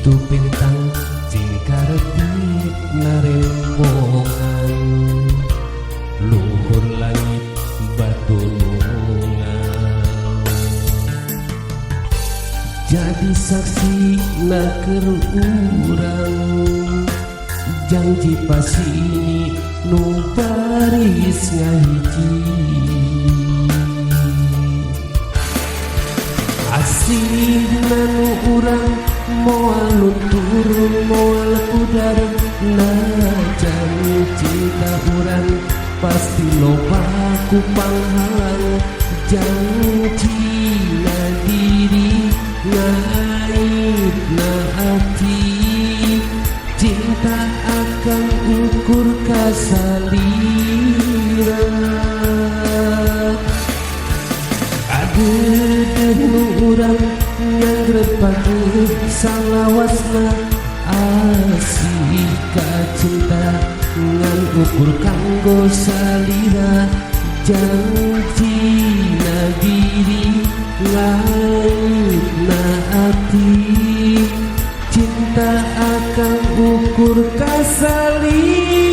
Batu bintang cing karetip narembongan, luhur langit batu nungan. Jadi saksi na keur urang, janji pasini nu baris ngahiji. Asih nu urang moal luntur, moal pudar, najan cinta urang pasti loba ku panghalang. Janji na diri ngaib na hati, cinta akan ukur kasalira. Aduh, nu urang nyangret patuh salawasna, asih ka cinta ngan ukur kanggo salira. Janji na diri ngaib na ati, cinta akan ukur kasalira.